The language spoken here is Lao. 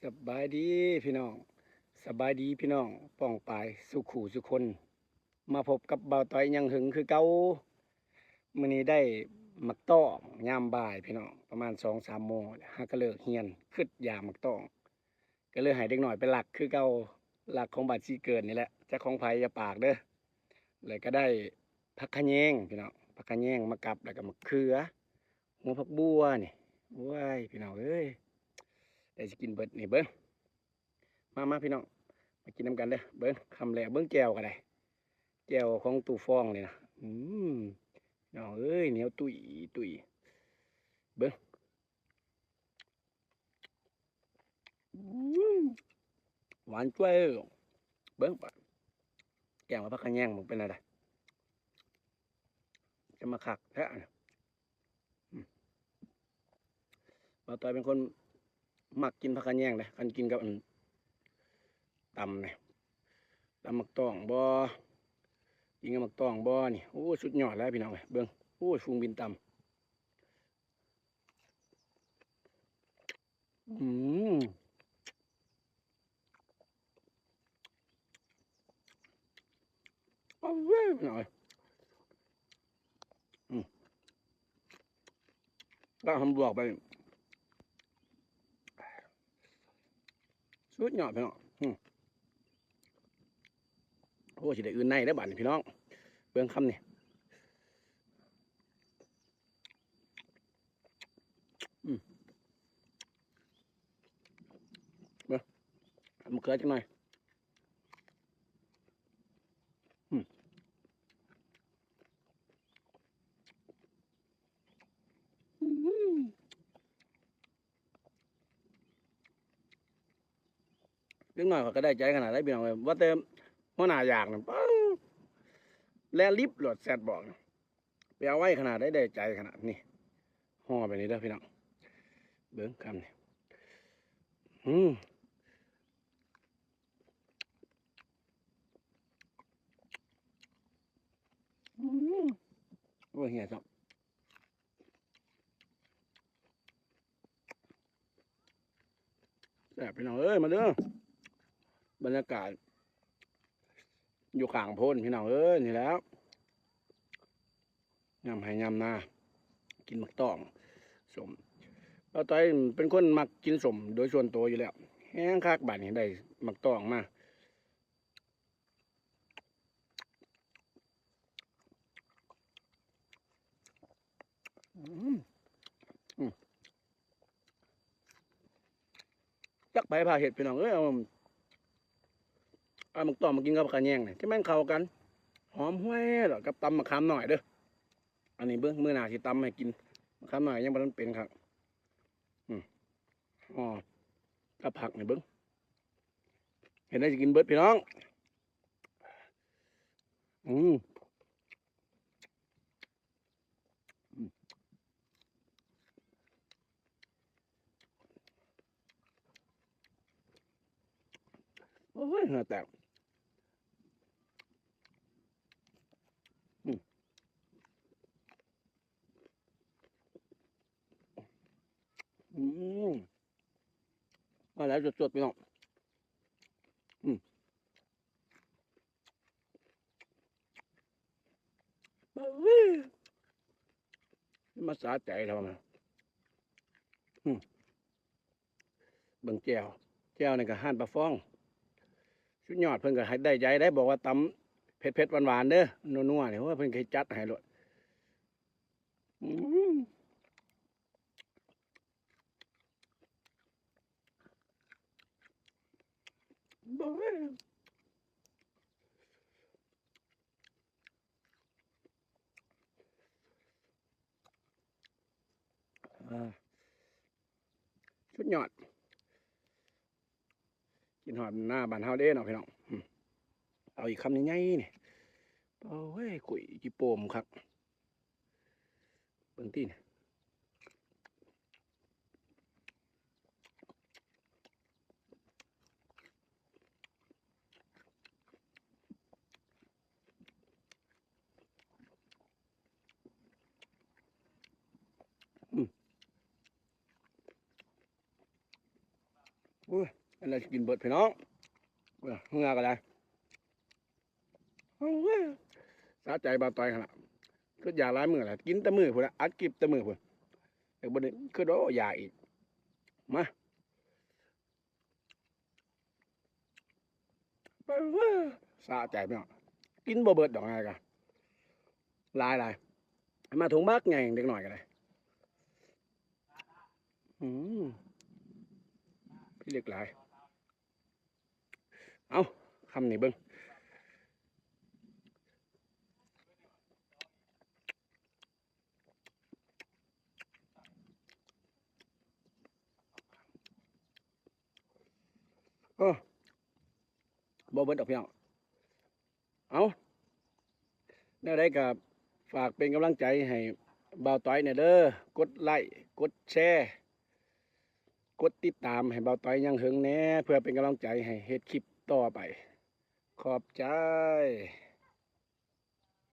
ສະບາຍດີພີ່ນ້ອງ ສະບາຍດີພີ່ນ້ອງປ້ອງປາຍສູ່ຄູ່ສູ່ຄົນ. ມາພົບກັບບ່າວຕ້ອຍຍັງຫຶງຄືເກົ່າ. ມື້ນີ້ໄດ້ໝາກຕ້ອງຍາມບ່າຍພີ່ນ້ອງ ປະມານສອງສາມໂມງ ຫາກະເລີກຮຽນ ຄຶດຢາກໝາກຕ້ອງ ກະເລີຍໃຫ້ເດັກນ້ອຍໄປລັກຄືເກົ່າ ລັກຂອງບ້ານສີເກີນນີ້ແຫຼະ ຈັກຂອງໃຜຢ່າປາກເດີ້. ແລ້ວກະໄດ້ຜັກຂະແຍງພີ່ນ້ອງ ຜັກຂະແຍງມາກັບ ແລ້ວກະໝາກເຂືອ ຫົວຜັກບົວນີ້ ໂອ້ຍ ພີ່ນ້ອງເອີຍ ໄດ້ຊິກິນເບິດນີ້ເບິ່ງ. ມາ ມາພີ່ນ້ອງ ມາກິນນຳກັນເດີ້. ເບິ່ງ ຄຳແລກ ເບິ່ງແຈ່ວກະໄດ້ ແຈ່ວຂອງຕູ້ຟອງນີ້ນະ ອືມ ພີ່ນ້ອງເອີຍ ໜຽວຕຸ້ຍຕຸ້ຍ ເບິ່ງ ອືມ ຫວານຈ້ວຍ. ເບິ່ງ ແກງວ່າຜັກຂະແຍງມັນເປັນແນວໃດ ຈະມາຄັກແທ້. ອືມ ບ່າວຕ້ອຍເປັນຄົນມັກກິນຜັກຂະແຍງເດ້ ຄັນກິນກັບອັນ ຕຳນີ້ ຕຳໝາກຕ້ອງບໍ ກິນກັບໝາກຕ້ອງບໍນີ້ ໂອ້ ສຸດຍອດແລ້ວພີ່ນ້ອງເອີຍ. ເບິ່ງ ໂອ້ ຝູງບິນຕຳ ອືມ ເອົາເວີຍ ພີ່ນ້ອງເອີຍ ອືມ ລາວຫອມບວກໄປ ສຸດຍອດພີ່ນ້ອງ ອືມ ໂອ້ ຊິໄດ້ອື່ນໃນເດີ້ບາດນີ້ພີ່ນ້ອງ ເບິ່ງຄຳນີ້. ອືມ ເບິ່ງ ມະເຂືອຈັກໜ່ອຍ ອືມ ອືມ. ເດັກນ້ອຍຂ້ອຍກະໄດ້ໃຈຂະໜາດໃດພີ່ນ້ອງເອີຍ ວ່າແຕ່ຫົວໜ້າຢາກນັ້ນ ປາດ ແລ່ນລິບໂລດ ແຊັດບອກ ໄປເອົາໄວຂະໜາດໃດ ໄດ້ໃຈຂະໜາດນີ້ ຫໍ່ແບບນີ້ເດີ້ພີ່ນ້ອງ ເບິ່ງຄຳນີ້ ອືມ ອືມ ໂອ້ຍ ເຫື່ອຊ້ຳ. ແຊບພີ່ນ້ອງເອີຍ ມາເດີ້ ບັນຍາກາດຢູ່ຂ້າງໂພນພີ່ນ້ອງເອີຍ ນີ້ແຫຼະ ຍາມໄຮ່ຍາມນາ ກິນໝາກຕ້ອງສົ້ມ. ບ່າວຕ້ອຍເປັນຄົນມັກກິນສົ້ມໂດຍສ່ວນໂຕຢູ່ແລ້ວ ແຮງຄັກບາດນີ້ ໄດ້ໝາກຕ້ອງມາ. ອືມ ອືມ ຈັກໃຜພາເຮັດພີ່ນ້ອງເອີຍ ເອົາ ເອົາໝາກຕ້ອງມາກິນກັບຜັກຂະແຍງນີ້ ຈະແມ່ນເຂົ້າກັນ ຫອມຫວຍ ແລ້ວກັບຕຳໝາກຂາມນ້ອຍເດີ້. ອັນນີ້ເບິ່ງ ມື້ໜ້າຊິຕຳໃຫ້ກິນ ໝາກຂາມນ້ອຍຍັງບໍ່ທັນເປັນຄັກ ອືມ ອໍ ກັບຜັກນີ້ເບິ່ງ ເຮັດໄດ້ຊິກິນເບິດພີ່ນ້ອງ ອືມ ອືມ ໂອ້ຍ ເຫື່ອແຕກ ອືມ ອືມ ມາແລ້ວ ສົດໆ ພີ່ນ້ອງ ອືມ ມາສາໃຈເຮົານະ ອືມ ເບິ່ງແຈ່ວ ແຈ່ວນີ້ກະຮ້ານປາຟອງ ສຸດຍອດ ເພິ່ນກະໃຫ້ໄດ້ໃຈໄດ໋ ບອກວ່າຕຳເຜັດໆ ຫວານໆ ເດີ້ ນົວໆ ນີ້ ໂອ້ຍ ເພິ່ນກະຈັດໃຫ້ໂລດ ອືມ ອ່າ ສຸດຍອດ ກິນຮອດໜ້າບ້ານເຮົາເດ້ເນາະພີ່ນ້ອງ ອືມ ເອົາອີກຄຳໃຫຍ່ໆ ນີ້ ໂອ້ຍ ກຸ້ຍຈີ່ໂປ່ມຄັກ ເບິ່ງຕິ ອືມ. ໂອ້ຍ ອັນໃດຊິກິນເບິດພີ່ນ້ອງ ເຫື່ອກໍໄດ້ ໂອ້ຍ ສະໃຈບ່າວຕ້ອຍຫັ້ນລະ ຄືຢາກຫຼາຍມື້ແຫຼະ ກິນແຕ່ມື້ພຸ້ນລະ ອັດຄລິບແຕ່ມື້ພຸ້ນ ແຕ່ບໍ່ໄດ້ ຄືໂດຢາກອີກ ມາ ສະໃຈພີ່ນ້ອງ ກິນບໍ່ເບິດດອກ ງ່າຍກະ ຫຼາຍໆ ມາຖົງບັກໃຫຍ່ ເດັກນ້ອຍກໍໄດ້ ອືມ ພິລຶກຫຼາຍ ເອົ້າ ຄຳນີ້ເບິ່ງ ເອີ ບໍ່ເບິດດອກພີ່ນ້ອງ ເອົ້າ ແນວໃດກໍຝາກເປັນກຳລັງໃຈໃຫ້ບ່າວຕ້ອຍແດ່ເດີ ກົດໄລ້ ກົດແຊ ກົດຕິດຕາມໃຫ້ບ່າວຕ້ອຍຍັງເຖິງແດ່ ເພື່ອເປັນກຳລັງໃຈໃຫ້ເຮັດຄລິບຕໍ່ໄປ ຂອບໃຈ.